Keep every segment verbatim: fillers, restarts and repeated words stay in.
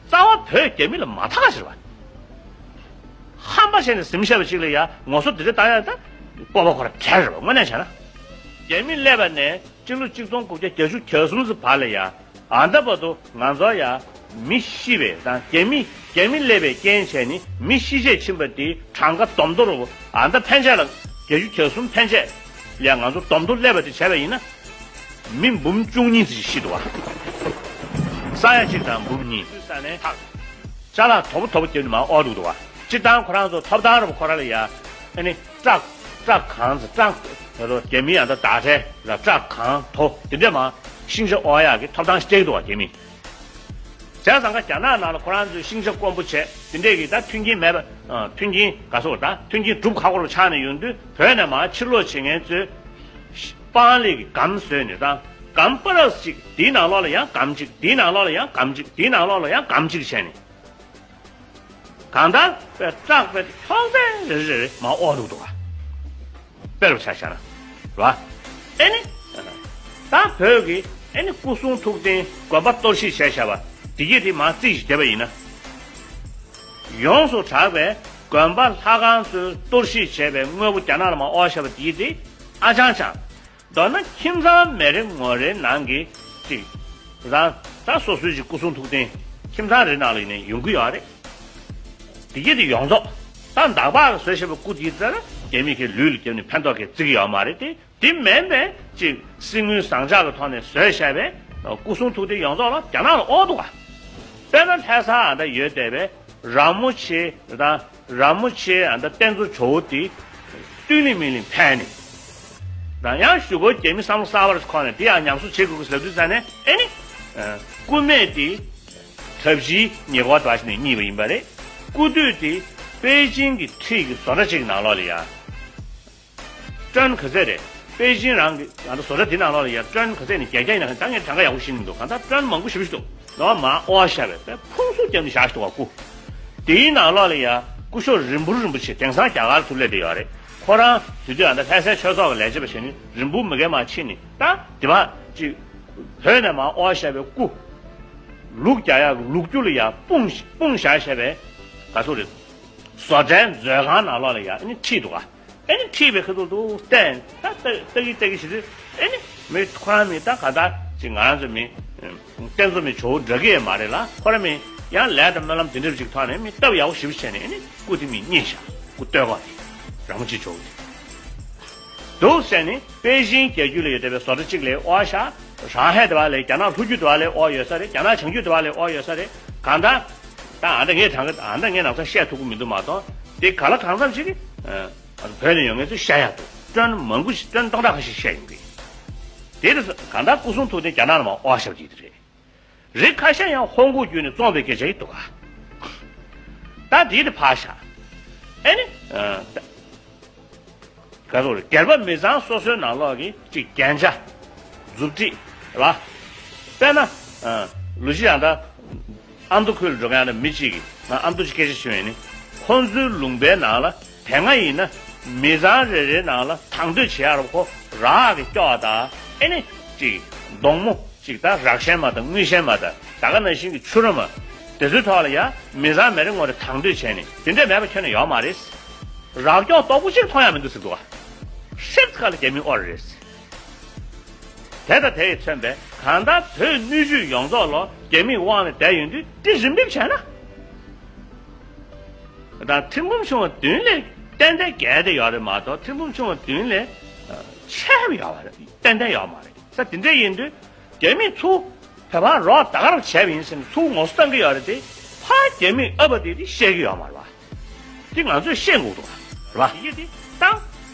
རྩ་བ་བོད་རྒྱ་མི་ལ་མ་ཐག་ཞིག་རེད་བ། ཧམ་པ་བྱས་ནས་ཟིམ་བཤད་པ་ཅིག་ལ་ཡ་ངོ་སོ་འདི་འདྲ་བཏང་ཡ་ད་སྤོབས་པ་ཁོ་ར་བྲལ་རེད་བ། དངོས་གནས་བྱས་ན། རྒྱ་མི་སླེབས་པ་ནས་སྤྱི་ལོ་གཅིག་སྟོང་དགུ་བརྒྱ་གྱ་དྲུག་གྱ་གསུམ་ཙམ་བར་ལ་ཡ། ཨ་ད་བར་དུ་ང་ཚོ་ཡ་མི་ཤི་བའི་དང་རྒྱ་མི་རྒྱ་མི་སླེབས་པའི་རྐྱེན་བྱས་ནས་མི་ཤི་རྗེས་ཕྱིན་པ་དེ་གྲངས་ཀ་བསྡོམས་ཐོར་ཨ་ད་ཕན་ཆད་ལ་གྱ་དྲུག་གྱ་གསུམ་ཕན་ཆད་ལ་ང་ཚོ་བསྡོམས་ཐོར་སླེབས་པ་དེ་བྱས་པ་ཡིན་ན། མི་འབུམ་བཅུ་གཉིས་ཙམ་ཤི་འདུག་བ། ས་ཡ་གཅིག་དང་འབུམ་གཉིས། ས་ནས་ཐག་ཅ་ལག་དོ་པོ་དོ་པོ་བརྒྱབ་ནས་མར་དབོར་འདུག་འདུག་བ། སྤྱིར་བཏང་ཁོ་རང་ཚོ་ཐོབ་ཐང་རེད་པ། ཁོ་རང་ལ་ཡ་ཨ་ནི་བཀྲག་བཀྲག་གང་ཟེར་བཀྲག་རྒྱ་མི་ཡང་ད་བདག་ཁྲལ་ལ་བཀྲག་གང་དོ་དེ་འདྲས་མར་ཤིང་ཆ་དབོར་ཡག་གི་ཐོབ་ཐང་སྤྲད་འདུག་བ་རྒྱ་མི། བྱས་ཙང་ཀ་རྒྱ་ནག་ནང་ལ་ཁོ་རང་ཚོས་ཤིང་ཆ་དཀོན་པོ་བྱས་དེ་འདྲས་ཀྱི་ད་མཐུན་རྐྱེན་མེད་པ། མཐུན་རྐྱེན་ག་སོགས་ད་མཐུན་རྐྱེན་སྒྲུབ་ཁག་པོ་ཆགས་ནས་ཡོང་དུས་བོད་ནས་མར་ཕྱིར་ལོག་བྱེད་མཁན་ཚོས་སྤང་ལེབ་ཀྱི་སྒམ་བཟོས་ནས་ད་སྒམ་པ་ར་གཅིག་དེའི་ནང་ལོགས་ལ་ཡང་སྒམ་གཅིག་དེའི་ནང་ལོགས་ལ་ཡང་སྒམ་གཅིག་དེའི་ནང་ལོགས་ལ་ཡང་སྒམ་གཅིག་བྱས་ནས། གང་ལྟར་པའི་བཀྲག་པའི་ཐོག་ཚད་རེ་རེ་རེ་མར་དབོར་འདུག་འདུག་ག་དཔེ་རུ་ཆ་བཞག་ན། རེད་བ། ཨེ་ནི། ད་བོད་ཀྱི་ཨེ་ནི་སྐུ་གསུང་ཐུགས་རྟེན་དགོན་པ་གཏོར་བཤིག་བྱས་བཞག་པ་འདི་གྱད་དེ་མར་རྩིས་ཤིག་བསྡད་པ་ཡིན་ན། ཡོངས་སུ་གྲགས་པའི་དགོན་པ་ལྷ་ཁང་ཚོའི་གཏོར་བཤིག་བྱས་པའི་དངོས་པོ་རྒྱ་ནག་ལ་མར་དབོར་བཞག་པ་འདི་གྱད་དེ་ཨ་ཅང་ཅང་། མདོར་ན་ཁྱིམ་ཚང་མི་རེ་ངོ་རེའི་ནང་གི་གཅིག་རང་ད་སོ་སོའི་གཅིག་སྐུ་གསུང་ཐུགས་རྟེན་ཁྱིམ་ཚང་རེ་ནང་ལ་ཡིན་ནའི་ཡོང་གི་ཡོད་རེད། དེ་གྱད་དེ་ཡོངས་རྫོགས་ད་འདག་པ་ལ་བཟོས་བཞག་པའི་སྐུ་དེའི་རྩ་ལ་རྒྱ་མི་གིས་ལུས་ལ་བརྒྱབ་ནས་ཕན་ཐོགས་ཀྱི་བརྩི་གི་ཡོད་མ་རེད་དེ། དེ་མིན་པའི་གཅིག་གསེར་དངུལ་ཟངས་ལྕགས་ཀྱི་ཐོག་ནས་བཟོས་བཞག་པའི་སྐུ་གསུང་ཐུགས་རྟེན་ཡོངས་རྫོགས་ལ་རྒྱ་ནག་ལ་དབོར་འདུག་ག་དཔེར་ན་ལྷ་ས་ཨ་ད་ཡོད་བསྡད་པའི་ར་མོ་ཆེ་དང་ར་མོ་ཆེ་ཨ་ད་རྟེན་གཙོ་ཇོ་བོ་དེ་བཏུལ་ལིང་མི་ལིང་ཕན་ནས། དང་ཡང་གཞུག་གུ་རྒྱ་མི་བསམ་བློ་གསར་པ་ཁོག་ནས་དེ་ཡང་ཉམས་གསོ་བྱེད་དགོས་ཀྱི་ཟེར་དུས་ཙ་ནས་ཨེ་ནི། སྐུ་སྨད་དེ་གྲྭ་བཞིའི་ཉེ་འཁོར་འདྲ་ཞིག་ནས་རྙེད་པ་ཡིན་པ་རེད། སྐུ་དུད་དེ་པེ་ཅིང་གི་འཁྲིས་ཀྱི་བཟོ་གྲྭ་གཅིག་ནང་ལོགས་ལ་ཡ། ཊོན་ག་ཚད་རེད། པེ་ཅིང་རང་གི་ང་ཚོ་བཟོ་གྲྭ་འདི་ནང་ལོགས་ལ་ཡ་ཊོན་ག་ཚད་ནས་བརྒྱ་བརྒྱ་ཡིན་ན་ད་ངས་གྲངས་ཀ་ཡག་པོ་ཤེས་ཀྱི་མི་འདུག་གང་ལྟར་ཊོན་མང་པོ་ཞེ་པོ་ཞིག་འདུག་ནོར་མ་དབོར་བཞག་པའི་དཔེ་ཕུང་སུ་བརྒྱབ་ནས་བཞག་ཞིག་འདུག་བ་སྐུ། དེའི་ནང་ལོགས་ལ་ཡ་སྐུ་ཞབས་རིན་པོ་རིན་པོ་ཆེ་དེང་སང་རྒྱ་གར་དུ་སླེབས་བསྡད་ཡོད་རེད། ཁོ་རང་དེ་དུས་ཨ་ད་ལྷ་སའི་ཆོས་ཚོགས་ཀྱི་ལས་བྱེད་པ་བྱས་ནས་རིན་པོ་མི་སྒེར་མ་ཕྱིན་ནས་ད་དེ་བ་ཅིག་བོད་ནས་མར་དབོར་བཞག་པའི་སྐུ། ལུག་རྒྱག་ཡག་གི་ལུག་རྒྱུ་ལ་ཡ་སྤུངས་སྤུངས་བཞག་བཞག་པའི་ག་ཚོད་རེད། བཟོ་གྲྭའི་མཛོད་ཁང་ནང་ལོགས་ལ་ཡ་ཨ་ནི་ཁྲིད་འདུག་ག་ཨེ་ནི་ཁྲིད་པའི་ཁ་ཐུག་ཏུ་བསྟན་ད་ལྟ་ལྟ་གི་ལྟ་གི་ཞེས་དུས་ཨེ་ནི་མི་ཁོ་རང་མི་ད་ག་ད་ཅིག་ང་རང་ཚོ་མི་བསྟན་འཛོམས་མི་ཇོ་བོ་འདྲ་གི་ཡང་མ་རེད་ལ། ཁོ་རང་མི་ཡང་ལས་དང་སྨོན་ལམ་དེ་འདྲ་ཅིག་ཐོག་ནས་མི་སྟབས་ཡག་པོ་ཞེ་པོ་བྱས་ནས་ཨེ་ནི་སྐུ་དེ་མི་རྙེད་ཤག་སྐུ་སྟོད་གོ་རེད། ར་མོ་ཆེ་ཇོ་བོ་དེ་འདུག་ཟེར་ནས་པེ་ཅིང་རྒྱལ་རྒྱུད་ལ་ཡོད་བསྡད་པའི་བཟོ་གྲྭ་གཅིག་ལ་དབོར་ཤག་ཧྲང་ཧའེ་དེ་བ་ལ་རྒྱ་ནག་ལྷོ་རྒྱུད་དེ་བ་ལ་དབོར་ཡོད་ས་རེད། རྒྱ་ནག་བྱང་རྒྱུད་དེ་བ་ལ་དབོར་ཡོད་ས་རེད། གང་ལྟར། ད་ཨ་འདྲ་ངས་དྲང་གི་ཨ་འདྲ་ངས་ནང་ཚང་བཤད་ཐུབ་ཀྱི་མི་འདུག་མ་གཏོགས་དེ་ག་ལ་གང་འཚམ་ཞིག་གིས་བོད་ནས་ཡོང་མཁན་ཚོས་བཤད་ཡག་འདུག་ཊོན་མང་པོ་ཞིག་ཊོན་སྟོང་ཕྲག་ཁ་ཤས་བཤད་ཡོང་གི། དེ་རེད། གང་ལྟར་སྐུ་གསུང་ཐུགས་རྟེན་རྒྱ་ནག་ལ་མར་དབོར་བཞག་གི་དེ་རེད། རིགས་ཁ་ཤས་ཡང་ཧོང་ཀོང་བརྒྱུད་ནས་བཙོངས་པའི་སྐད་ཆ་ཡིན་འདུག་ག་ད་དེ་དེ་ཕར་བཞག་ཨེ་ནི། ག་ཚོད་རེད། སྒེར་པ་མི་ཚང་སོ་སོའི་ནང་ལོགས་ཀྱི་གཅིག་རྒྱན་ཆ། མཛུབ་ཁྲིད། རེད་བ། དཔེར་ན། ལུ་ཤི་ཡང་ད། ཨ་མདོ་ཁུལ་ལ་འགྲོ་མཁན་ཡང་ན་མི་གཅིག་གིས་ང་ཨ་མདོ་ཅིག་སྐད་ཆ་ཞུས་ཡིན་ནི། ཁོང་ཚོའི་ལུང་པའི་ནང་ལ་དེ་སྔ་ཡིན་ན་མི་ཚང་རེ་རེའི་ནང་ལ་དང་དོད་བྱེད་ཡག་ར་ཁོ་རག་གི་སྐྱོགས་དང་ཨེ་ནི་གཅིག་མདོང་མོ་གཅིག་ད་རག་ཤན་མ་དང་དངུལ་ཤན་མ་དང་ད་ག་ནང་བཞིན་གྱི་ཆུ་ར་མ། དེ་ཚོའི་ཐོག་ལ་ཡ་མི་ཚང་མི་རེ་ངོ་རེ་དང་དོད་བྱས་ནས་དེ་འདྲས་མེད་པ་ཁྱོན་ནས་ཡོད་མ་རེད། རག་སྐྱོགས་དོག་པོ་གཅིག་མཐོང་ཡ་མི་འདུག་ཟེར་འདུག་ག་ཧྲིབ་ཁ་ལ་རྒྱ་མི་དབོར་རེད། དེ་དང་དེ་ཡིས་མཚོན་པའི་གང་ལྟར་བོད་སྣོད་བཅུད་ཡོངས་རྫོགས་ལོ་རྒྱ་མིའི་དབང་ལ་བསྡད་ཡོང་དུས་དེ་རིམ་འབེབས་བྱས་ན། ད་ཐེར་འབུམ་ཆུང་བ་བདུན་ལས་ཏན་ཏན་བརྒལ་ཏེ་ཡོད་རེད་མ་གཏོགས་ཐེར་འབུམ་ཆུང་བ་བདུན་ལས་ཆེ་བ་ཡོད་པ་རེད། ཏན་ཏན་ཡོད་མ་རེད། ས་དེ་འདྲ་ཡིན་དུས་རྒྱ་མིས་ཚུར་བོད་པར་རོགས་ད་ག་རང་བྱས་པ་ཡིན་ཟེར་ནས་ཚུར་ངོ་སོ་བཏང་གི་ཡོད་རེད་དེ་ཕར་རྒྱ་མིས་ཨ་ཕ་དེ་དེ་བཤད་ཀྱི་ཡོད་མ་རེད་བ། དེ་ང་ཚོས་ཤེས་དགོས་འདུག་ར། ཡིན་གྱི་དེ་ད་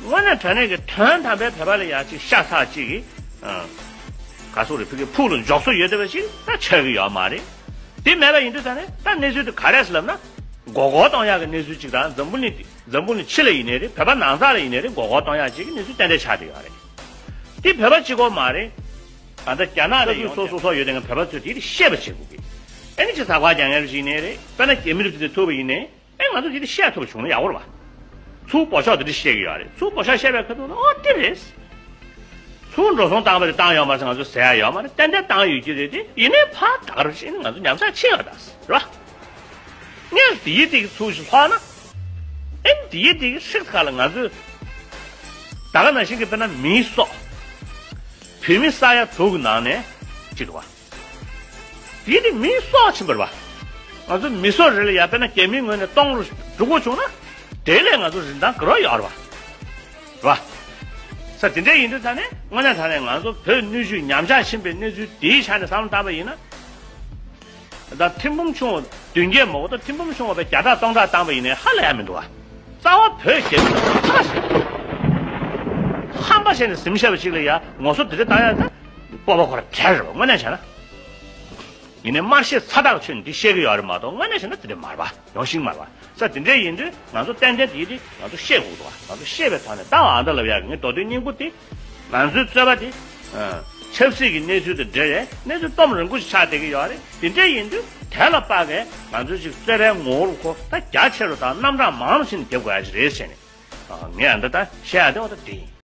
དངོས་གནས་དྲང་གནས་ཀྱི་དོན་དམ་པའི་བོད་པ་ལ་ཡག་ཅིག་ཤ་ཚ་ཅིག་གིས་ག་སོག་རེ་ཕ་གི་ཕུག་ལ་འཇོག་སྲོལ་ཡོད་བསྡད་པ་ཞིག་ད་ཆགས་ཀྱི་ཡོད་མ་རེད། དེ་མེད་པ་ཡིན་དུས་ད་ནས་ད་གནས་ཚུལ་དེ་ག་རེ་ཟེར་ལབ་ན་མགོ་སྐོར་གཏོང་ཡག་གི་གནས་ཚུལ་ཅིག་དང་འཛམ་བུ་གླིང་འཛམ་བུ་གླིང་ཕྱི་ལ་ཡིན་ནའི་རེད། བོད་པ་ནང་ཚགས་ལ་ཡིན་ནའི་རེད། མགོ་སྐོར་གཏོང་ཡག་ཅིག་གི་གནས་ཚུལ་ཏན་ཏན་ཆགས་བསྡད་ཡོད་རེད། དེ་བོད་པ་གཅིག་པོ་མ་རེད། ད་ལྟ་རྒྱ་ནག་ལ་ཡོང་སོ་སོ་སོ་ཡོད་དེ་ང་བོད་པ་ཚོས་དེ་ཤེས་པ་བྱེད་དགོས་ཀྱི། ཨེ་ནི་ཅི་ཟ་ཁང་རྒྱག་མཁན་རེ་ཡིན་ནའི་རེད། དཔེར་ན་རྒྱ་མི་རུ་དེ་ཐུག་པ་ཡིན་ནའི། ཨེ་ང་ཚོ་དེ་དེ་བཤད་ཐུབ་པ་བྱུང་ན་ཡག་པོ་རེད་བ། ཚུར་འབོ་ཤོག་དེ་དེ་བཤད་ཀྱི་ཡོད་རེད། ཚུར་འབོ་ཤོག་བཤད་པའི་ཁ་ཐུག་ན་ཨོ་དེ་རེད། ཚུར་འགྲོ་སོང་བཏང་བ་དེ་བཏང་ཡོད་མ་རེད་ང་ཚོ་ཟེར་ཡ་ཡོད་མ་རེད། ཏན་ཏན་བཏང་ཡོད་ཀྱི་རེད་དེ་ཡིན་ནའི་ཕར་ད་ག་རེ་བྱས་ནས་ང་ཚོ་ཉམས་ཆག་ཕྱིན་ཡོད་ད་ཟེར་བ། ཨེ་འདིའི་སྟེང་གི་ཚུལ་ཞིག་ལྷག་ན། ཨེ་འདིའི་སྟེང་གི་ཧྲིག་ཁ་ལ་ང་ཚོས་ད་ག་ནང་བཞིན་གྱི་དཔེར་ན་མིའི་སྲོག་བོད་མི་ས་ཡ་དྲུག་གི་ནང་ནས་གཅིག་འདུག་བ། དེ་ནི་མིའི་སྲོག་ཕྱིན་པ་རེད་བ། ང་ཚོ་མི་སྲོག་རེ་ལ་ཡ་དཔེར་ན་རྒྱ་མིའི་ངོས་ནས་སྟོང་རུ་འགྲོ་དགོས་བྱུང་ན། དེ་ལས་ང་ཚོ་རིན་ཐང་ག་རེ་ཡོད་རེད་བ། རེད་བ། ས་དེ་འདྲ་ཡིན་དུས་ད་ནི་དངོས་གནས་དྲང་གནས་ང་ཚོ་བོད་སྣོད་བཅུད་ཉམས་ཆག་ཕྱིན་པའི་གནས་ཚུལ་དེའི་ཆ་ནས་བསམ་བློ་བཏང་པ་ཡིན་ན། ད་ཐེར་འབུམ་ཆུང་བ་བདུན་བརྒྱད་མ་གཏོགས་ད་ཐེར་འབུམ་ཆུང་བ་བའི་བརྒྱ་ཕྲག་སྟོང་ཕྲག་བཏང་པ་ཡིན་ནའི་ཧ་ལས་ཡ་མི་འདུག་བ། རྩ་བ་བོད་རྒྱ་མི་ཚོ་ཧ་ལས་ཤེས། ཧམ་པ་བྱས་ནས་གཟིམ་ཤེས་པ་ཅིག་ལ་ཡ་ངོ་སོ་དེ་འདྲ་བཏང་ཡ་ད། སྤོབས་པ་ཁོ་ར་བྲལ་རེད་བ་དངོས་གནས་བྱས་ན། ཡིན་ནའི་དམར་ཤེད་ཚ་ཐག་ཆོད་ནས་འདི་བཤད་གི་ཡོད་རེད་མ་གཏོགས་དངོས་གནས་བྱས་ན་དེ་འདྲ་མ་རེད་བ། ཡོང་ཤིང་མ་རེད་བ། ས་དེ་འདྲ་ཡིན་དུས་ང་ཚོ་ཏན་ཏན་དེ་དེ་ང་ཚོ་ཤེས་དགོས་འདུག་བ། ང་ཚོ་ཤེས་པའི་ཐོག་ནས་ད་བ་ཨ་མདའ་ལབ་ཡག་གི་ངའི་མདོ་དོན་སྙིང་པོ་དེ། ང་ཚོའི་རྩོད་པ་དེ། ཨ། ཆབ་སྲིད་ཀྱི་གནས་ཚུལ་དང་འབྲེལ་བའི་གནས་ཚུལ་སྟོབས་རིང་པོ་ཞིག་ཆགས་བསྡད་ཀྱི་ཡོད་རེད། དེ་འདྲ་ཡིན་དུས་དེ་ལ་དཔག་གིས་ང་ཚོས་ཅིག་རྩོད་པའི་ངོ་བོ་ཁོ་ད་རྒྱ་ཆེ་རུ་དང་རྣམ་གྲངས་མང་རུ་ཕྱིན་ནས་རྒྱབ་དགོས་ཡ་ཅིག་རེད་ཟེར་ནས། ཨ། ངས་ཨ་མདའ་ད་བཤད་ཡ་དེ་འོ་ད་དེ་ཡིན།